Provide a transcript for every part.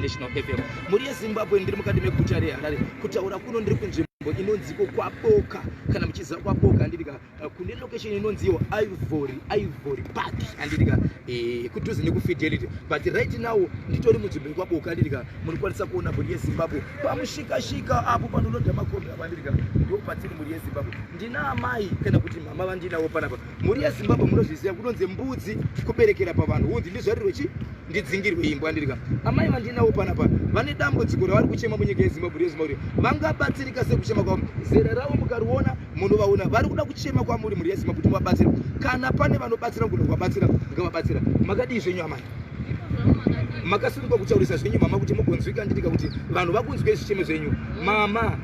National FM. Mhuri yeZimbabwe, ndiri mukati meguta reHarare. Kutaura kuno ndiri kunzvimbo inonziko kwaBoka. Kana muchiziva kwaBoka, handitika kune location inonziyo Ivory Park, handitika kudhuze nekuFidelity. But right now nditori munzvimbo yekwaBoka, handitika muri kukwanisa kuona, mhuri yeZimbabwe, pamushikashika apo panolodha makombi apo, handitika ndo patiri, mhuri yeZimbabwe. Ndina amai kana kuti mama vandinawo panapa. Mhuri yeZimbabwe, munozviziva kunonzi mbudzi kuberekera pavanhu hunzi ndizvarirwe chi ndidzingirwe imbwa, handitika amai vandinawo panapa vane dambudziko ravari kuchema munyika yeZimbabwe, yeZimbabwe. Vangabatsirika sekuchema kwavo? Zera ravo mukariona munovaona vari kuda kuchema kwamuri, mhuri yeZimbabwe, kuti muvabatsire. Kana pane vanobatsira, kugona kuvabatsira, ngavabatsira. Makadii zvenyu, amai? Makasunungwa kutaurisa zvenyu, mama, kuti mugonzwika, handitika kuti vanhu vakunzwe zvichemo zvenyu. Mama,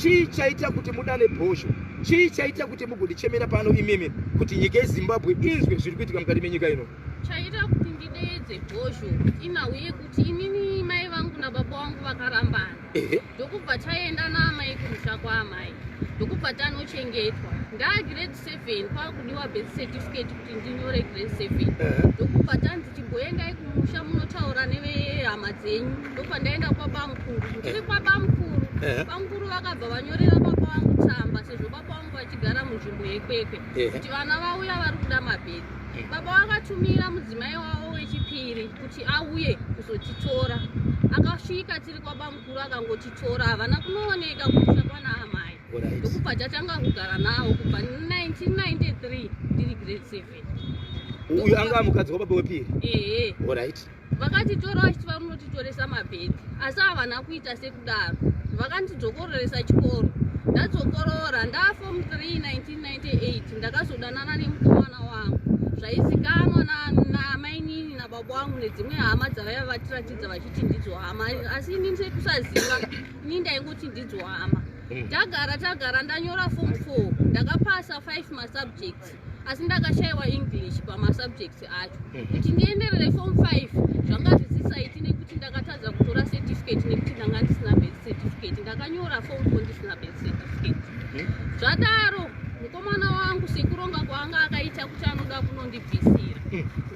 chii chaita kuti mudane Bhozho? Chii chaita kuti mugondichemera pano imimi kuti nyika yeZimbabwe inzwe zviri kuitika mukati menyika ino? Chaita kuti ndideedze Bhozho inhau yekuti inini mai vangu nababa vangu vakarambana. Ndokubva taenda naamai kumusha kwaamai, ndokubva tanochengetwa. Ndaa grade 7, kwakudiwa birth certificate kuti ndinyore grade 7. Ndokubva tanzi chimboendai kumusha munotaura nevehama dzenyu. Ndokubva ndaenda kwabamukuru. Ndiri kwabamukuru, bamukuru vakabva vanyorera baba vangu tsamba, sezvo baba vangu vachigara munzvimbo yeKwekwe, kuti vana vauya vari kuda mabhedhi. Baba vakatumira mudzimai wavo wechipiri kuti auye kuzotitora. Akasvika tiri kwabamukuru, akangotitora, havana kunooneka kumusha kwana amai. Ndokubva tatanga kugara navo kubva 1993 ndiri grade 7. Uyu anga mukadzi wababa wepiri? Ehe. Vakatitora vachiti vamunotitoresa mabhedhi, asi havana kuita sekudaro. Vakandidzokororesa chikoro. Ndadzokorora ndaform 3 1998, ndakazodanana nemukomana wangu zvaizikanwa namainini nababa wangu nedzimwe hama dzavaiva vatiratidza vachiti ndidzo hama, asi inini sekusaziva ini ndaingoti ndidzo hama. Tagara tagara, ndanyora form 4, ndakapasa 5 masubjects, asi ndakashayiwa English pamasubjects acho. Kuti ndienderere form 5 zvanga zvisisaiti nekuti ndakatadza kutora certificate nekuti ndanga ndisina birth certificate. Ndakanyora form 4 ndisina birth certificate. Zvadaro, mukomana wangu sekuronga kwaanga akaita kuti anoda kunondibvisira,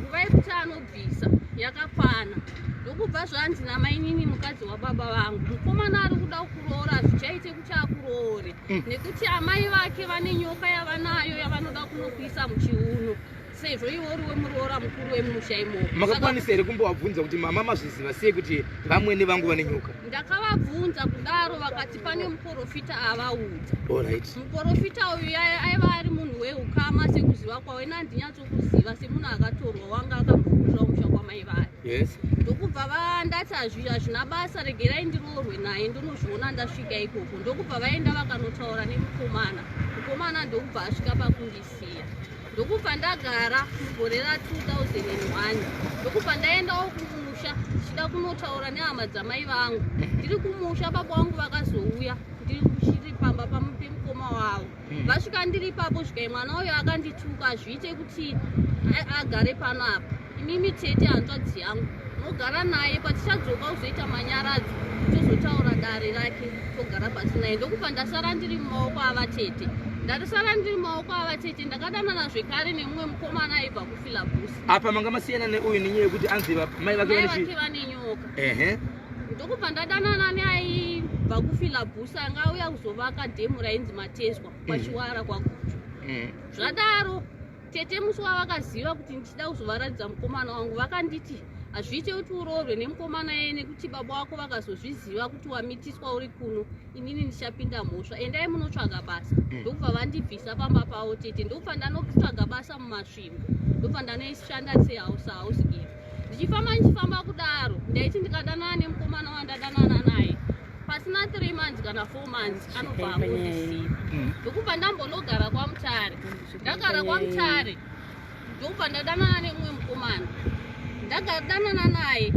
nguva yekuti anobvisa yakakwana, ndokubva zvanzi namainini, mukadzi wababa vangu, mukomana ari kuda kuroora zvichaite kuti akuroore nekuti amai vake vane nyoka yavanayo yavanoda kunokuisa muchiuno, sezvo iwe uri wemuroora mukuru wemusha imomo. Makakwanisa here kumbovabvunza kuti, mama, mazviziva sei kuti vamwene vangu vane nyoka? Ndakavabvunza kudaro, vakati pane muprofita avaudza. Muprofita uyu aiva ari munhu weukama sekuziva kwavo. Ina handinyatsokuziva, semunhu akatorwa wanga akambokurira musha kwamai vayo. Ndokubva vandati hazvina basa, regerai ndiroorwe naye, ndinozviona ndasvika ikoko. Ndokubva vaenda vakanotaura nemukomana. Mukomana ndokubva asvika pakundisiya. Ndokubva ndagara mugore ra2001. Ndokubva ndaendawo kumusha ndichida kunotaura nehama dzamai vangu. Ndiri kumusha, baba vangu vakazouya ndiri pamba pemukoma wavo. Vasvika ndiri ipapo, svikai mwana uyo akandituka, zviite kuti agare pano apa, imimi tete hanzvadzi yangu mogara naye, patichadzoka kuzoita manyaradzo tozotaura dare rake, togara pasi naye. Ndokubva ndasara ndiri mumaoko avatete. Ndasara ndiri mumaoko avatete, ndakadanana zvekare nemumwe mukomana aibva kuFilabusi. Apa manga masiyana neuyu nenyaya yekuti anzi mai vake mai vake vane nyoka. Ndokubva ndadanana neaibva kuFilabusi, anga auya kuzovaka dhemu rainzi Mateswa kwaChiwara kwaGuchu. Zvadaro, tete musi wavakaziva kuti ndichida kuzovaratidza mukomana wangu, vakanditi hazviite kuti uroorwe nemukomana yeye nekuti baba wako vakazozviziva kuti wamitiswa uri kuno, inini ndichapinda mhosva, endai munotsvaga basa. Ndokubva vandibvisa pamba pavo tete. Ndokubva ndanotsvaga basa muMasvingo. Ndokubva ndanoishanda sehouse house girl. Ndichifamba ndichifamba kudaro, ndaiti ndikadanana nemukomana wandadanana naye, pasina 3 months kana 4 months anobva angondisiya. Ndokubva ndambonogara kwaMutare. Ndagara kwaMutare, ndokubva ndadanana nemumwe mukomana. Ndagadanana naye,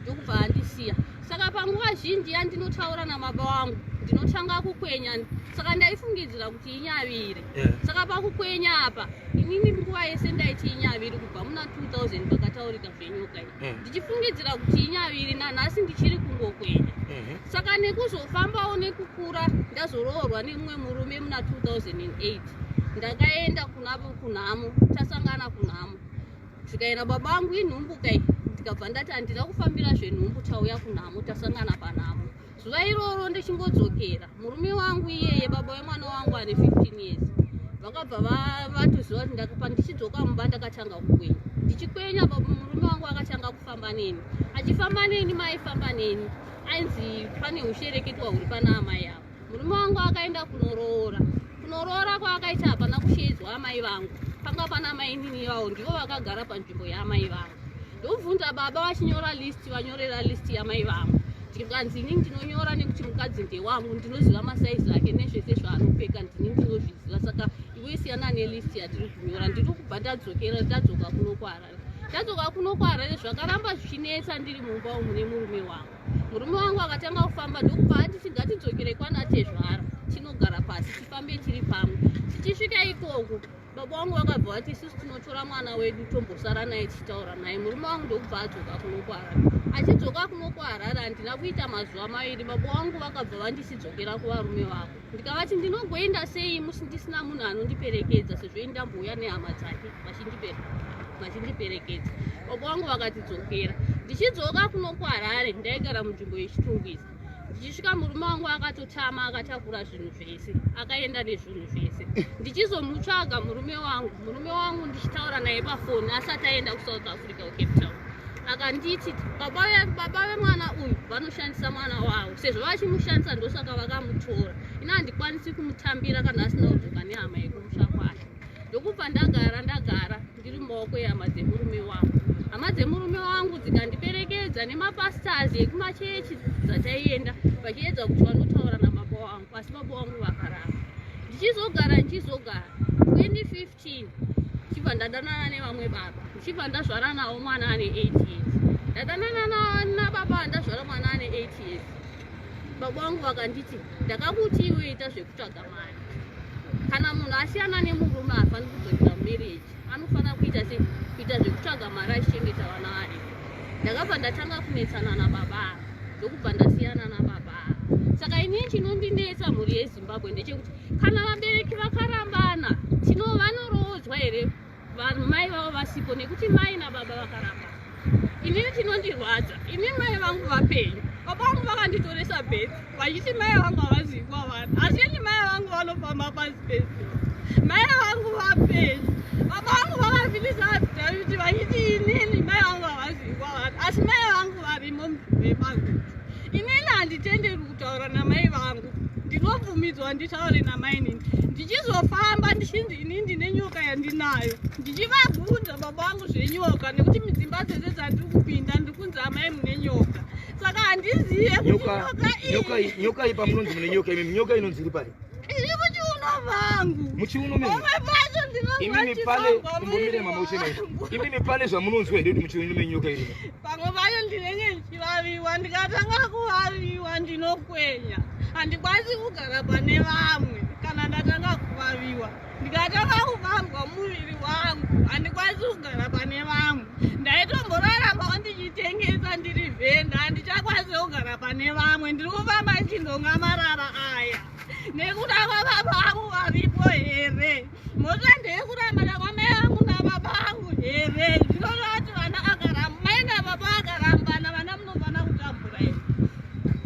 ndokubva andisiya. Saka panguva zhinji yandinotaura namaba wangu, ndinotanga kukwenya. Saka ndaifungidzira kuti inyaviri. Saka pakukwenya apa, inini nguva yese ndaiti inyaviri kubva muna 2000 pakataurika zvenyoka iyi. Ndichifungidzira kuti inyaviri, nanhasi ndichiri kungokwenya. Saka nekuzofambawo nekukura, ndazoroorwa nemumwe murume muna 2008. Ndakaenda kunavo kunhamo, tasangana kunhamo, zvikaenda baba vangu inhumbuka iyi. Ndikabva ndati handina kufambira zvenhumbu, tauya kunhamo, tasangana panhamo. Zuva iroro ndichingodzokera, murume wangu iyeye, baba wemwana wangu ane 15 years, vakabva vatoziva kuti pandichidzoka mumba ndakatanga kukwenya. Ndichikwenya, baba murume wangu akatanga kufamba neni, achifamba neni, maifamba neni, ainzi pane ushereketwa huri pana amai avo. Murume wangu akaenda kunoroora. Kunoroora kwaakaita hapana kusheedzwa amai vangu, panga pana mainini vavo, ndivo vakagara panzvimbo yaamai vangu. Ndobvunza baba vachinyora list, vanyorera list yamai vangu, ndikanzi inini ndinonyora nekuti mukadzi ndewangu, ndinoziva masaizi ake nezvese zvaanopfeka, ndini ndinozviziva, saka iwe siyana nelist yatiri kunyora. Ndiri kubva ndadzokera, ndadzoka kuno kuHarare. Ndadzoka kuno kuHarare, zvakaramba zvichinetsa ndiri mumba umu nemurume wangu. Murume wangu akatanga kufamba, ndokubva anditi ngatidzokere kwana tezvara tinogara pasi, tifambe tiri pamwe. Tichisvika ikoko, baba vangu vakabva vati isusu tinotora mwana wedu, tombosara naye tichitaura naye. Murume wangu ndokubva adzoka kuno kuHarare. Achidzoka kuno kuHarare, handina kuita mazuva maviri, baba vangu vakabva vandisidzokera kuvarume vavo. Ndikavati ndinogoenda sei musi ndisina munhu anondiperekedza, sezvo ini ndambouya nehama dzake vachindiperekedza. Baba vangu vakatidzokera. Ndichidzoka kuno kuHarare, ndaigara munzvimbo yeChitungwiza. Ndichisvika, murume wangu akatotama, akatakura zvinhu zvese, akaenda nezvinhu zvese. Ndichizomutsvaga murume wangu, murume wangu ndichitaura naye pafoni asati aenda kuSouth Africa, kuCape Town, akanditi baba vemwana uyu vanoshandisa mwana wavo, sezvo vachimushandisa ndosaka vakamutora. Ini handikwanisi kumutambira kana asina kudzoka nehama yekumusha kwake. Ndokubva ndagara, ndagara ndiri mumaoko ehama dzemurume wangu. Hama dzemurume wangu dzikandiperekedza nemapastors ekumachechi dzataienda, vachiedza kuti vanotaura nababa wangu, asi baba wangu vakaramba. Ndichizogara, ndichizogara, 2015 ndichibva ndadanana nevamwe baba, ndichibva ndazvara navo mwana ane 8 years. Ndadanana nababa, ndazvara mwana ane 8 years. Baba vangu vakanditi ndakakuti iwe ita zvekutsvaga mari, kana munhu asiyana nemurume haafaniri kudzokera mumarriage, anofanira kuita se kuita zvekutsvaga mari achichengeta vana vake. Ndakabva ndatanga kunetsana nababa ava, ndokubva ndasiyana nababa ava. Saka inini chinondinetsa, mhuri yeZimbabwe, ndechekuti kana vabereki vakarambana, tino vanoroodzwa here vanhu mai vavo vasipo? Nekuti mai nababa vakarambana, inini chinondirwadza, ini mai vangu vapenyu, baba vangu vakanditoresa birth vachiti mai vangu havazivi kwavari, asi ini mai vangu vanofamba pasi pesi, mai vangu vapenyu. Baba vangu vakafilisa affidavit vachiti inini mai vangu havazivi kwavari, asi mai vangu varimo munzvimbo yepagutu. Inini handitenderwi kutaura namai vangu, ndinobvumidzwa nditaure namainini. Ndichizofamba ndichinzi inini ndine nyoka yandinayo, ndichivabvunza baba vangu zvenyoka, nekuti mudzimba dzese dzandiri kupinda ndiri kunzi amai mune nyoka, saka handizive kuti nyoka iyi Nyoka iyi pamunonzi mune nyoka, imi nyoka inonzi iri pari? Iri muchiuno vangu. Muchiuno mene? Pamwe pacho ndinonzwa Imimi pane ndichibva imbomire muviri mama, uchema. wangu. Imimi pane zvamunonzwa here kuti muchiuno menyoka irimo? Pamwe pacho ndinenge ndichivaviwa, ndikatanga kuvaviwa ndinokwenya, handikwanisi kugara pane vamwe. Kana ndatanga kuvaviwa, ndikatanga kuvambwa muviri wangu, handikwanisi kugara pane vamwe. Ndaitomboraramawo ndichitengesa ndiri vhenda, handichakwanisi kugara pane vamwe. Ndiri kufamba ndichindonga marara aya nekuda kwababa vangu varipo here? Mhosva ndeyekurambana kwamai vangu nababa vangu here? Ndinoreva kuti vana akaramba, mai nababa vakarambana, vana munofanira kutambura here?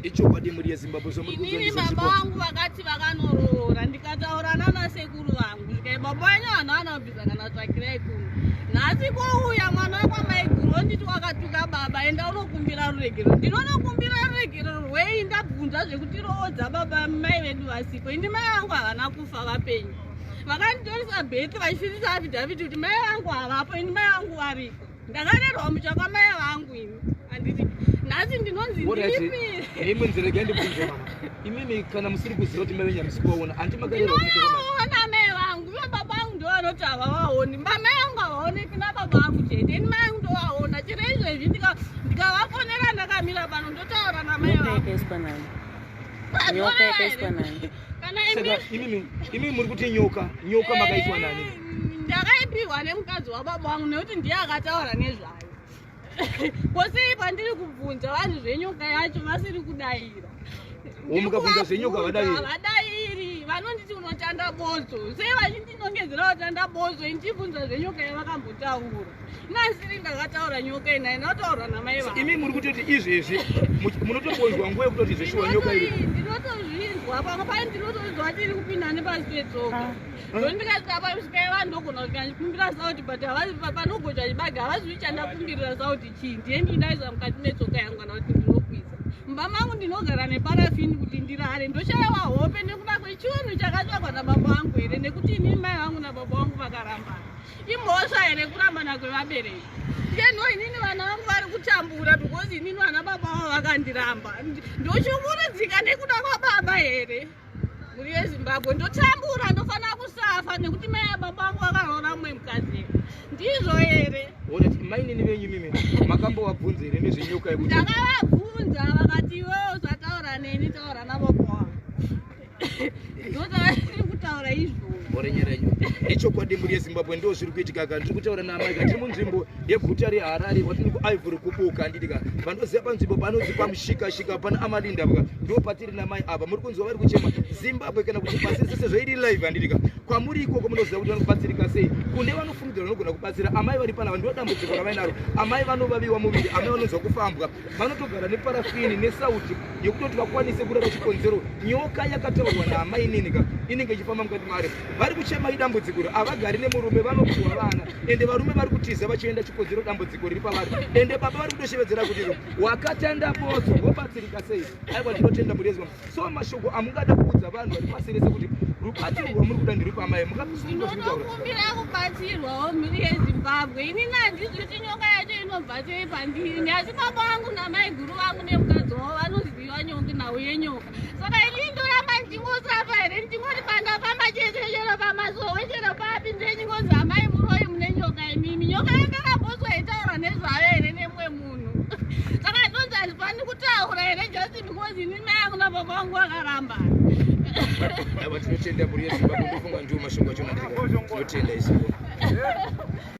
Ichokwadi, mhuri yeZimbabwe, zvamuri Inini kunzwa baba vangu vakati vakanoroora, ndikataura nanasekuru vangu, zvikai baba venyu vanhu vanobvisa kana tsvakirai kuno. Nhasi kouya mwana wekwamaiguru onditi wakatuka baba, enda unokumbira ruregerero. Ndinonokumbira ruregerero rwei ndabvunza zvekuti roodza baba mai vedu vasipo? Ini mai vangu havana kufa, vapenyu. Vakanditoresa birth vachishandisa affidavit kuti mai vangu havapo, ini mai vangu variko. Ndakarerwa musha kwamai vangu ini, handiti? Nhasi ndinonzi ndiripi? Neimwe nzira, regai ndibvunze mama, imimi kana musiri kuziva kuti mai venyu hamusi kuvaona, handi makarerwa musha kwamai? Ndinovaona mai vangu. Ivo baba vangu ndo vanoti havavaoni. Mai vangu havaoneki nababa vangu chete, ini mai vangu ndovaona. Chero izvezvi ndikavafonera ndakamira pano, ndotaura namai Nyoka vangu. yakaiswa nani? Nyoka yakaiswa nani? Kana Saka imimi muri kuti nyoka makaiswa nani? Ndakaipiwa nemukadzi wababa vangu, nekuti ndiye akataura nezvayo. Kwosei pandiri kubvunza vanhu zvenyoka yacho vasiri kudayira? Mukabvunza zvenyoka havadayiri? Havadayiri. Vanonditi unotanda botso. Sei vachindinongedzera vatanda botso ini ndichibvunza zvenyoka yavakambotaura? Nasiri ndakataura nyoka ina inotaurwa namai vangu. Imi muri kutoti izvezvi munotombonzwa nguva yekutoti zveshuwa nyoka iri. Ndinotozvinzwa pamwe paye ndinotozvinzwa kuti iri kupinda nepasi petsoka. Ah. Ndondikasvika pasvika yevanhu ndogona kusvika ndichikumbira sauti but havazi panogocha chibage havazivi chandakumbirira sauti chii ndiye ndinoisa mukati metsoka yangu kana kuti ndinokwidza. Mumba mangu ndinogara neparafini kuti ndirare ndoshaiwa hope nekuda kwechunhu chakatsvagwa nababa vangu here nekuti inini mai vangu nababa vangu vakarambana. Imhosva here kurambana kwevabereki? Ndeno inini vana vangu vari kutambura because inini vana baba vavo vakandiramba. Ndoshungurudzika nekuda kwababa here? Mhuri yeZimbabwe ndotambura ndofanira kusafa nekuti mai ababa vangu vakaroora mumwe mukadzi. Ndizvo here? Alright, mainini venyu mimi makambovabvunza here nezvenyoka yekuti? Ndakavabvunza vakati iwewe usataura neni taura nababa wangu. Ndozvavari kutaura izvo. Orenyerenyu. Ichokwadi mhuri yeZimbabwe ndo zviri kuitika ka ndiri kutaura naamai ka tiri munzvimbo yeguta reHarare watiri kuIvory kubuka handiti ka vanoziva panzvimbo panonzi pamushika shika pana Amalinda ka ndo patiri namai apa muri kunzwa vari kuchema Zimbabwe kana kuti pasi rese sezvo iri live handiti ka kwamuri ikoko munoziva kuti vanobatsirika sei kune vanofungidzira vanogona kubatsira amai vari panapa ndo dambudziko ravainaro amai vanovaviwa muviri amai vanonzwa kufambwa vanotogara neparafini nesauti yekutoti vakwanise kurara chikonzero nyoka yakataurwa naamainini ka inenge ichifamba mukati mari vari kuchema idambudziko iri havagari nemurume vanopiwa vana ende varume vari kutiza vachienda chikonzero dambudziko riri pavari ende baba vari kutoshevedzera kuti wakatanda botso vobatsirika sei aiwa ndinotenda mhuri yezimbabwe so mashoko amungada kuudza vanhu vari pasi rese kuti rubatsiro rwamuri kuda ndiri pamai mungapindinokumbira kubatsirwawo mhuri yezimbabwe inini handizwi kuti nyoka yacho inobva sei pandiri asi baba vangu namaiguru vangu nemukadzi wavo vanoziva nyoka nhau yenyoka saka inini ndoramba ndichingosafa here ndichingoti pandafamba chese chero pamasowe chero papi ndechingonzi amai muroyi mune nyoka imimi nyoka yandakambozwa itaura nezvayo here nemumwe munhu saka ndonzi handifani kutaura here just because ini mai angu nababa vangu vakaramba. Aiwa tinotenda mhuri yeZimbabwe ndofunga ndiwo mashoko acho tinotenda isipo.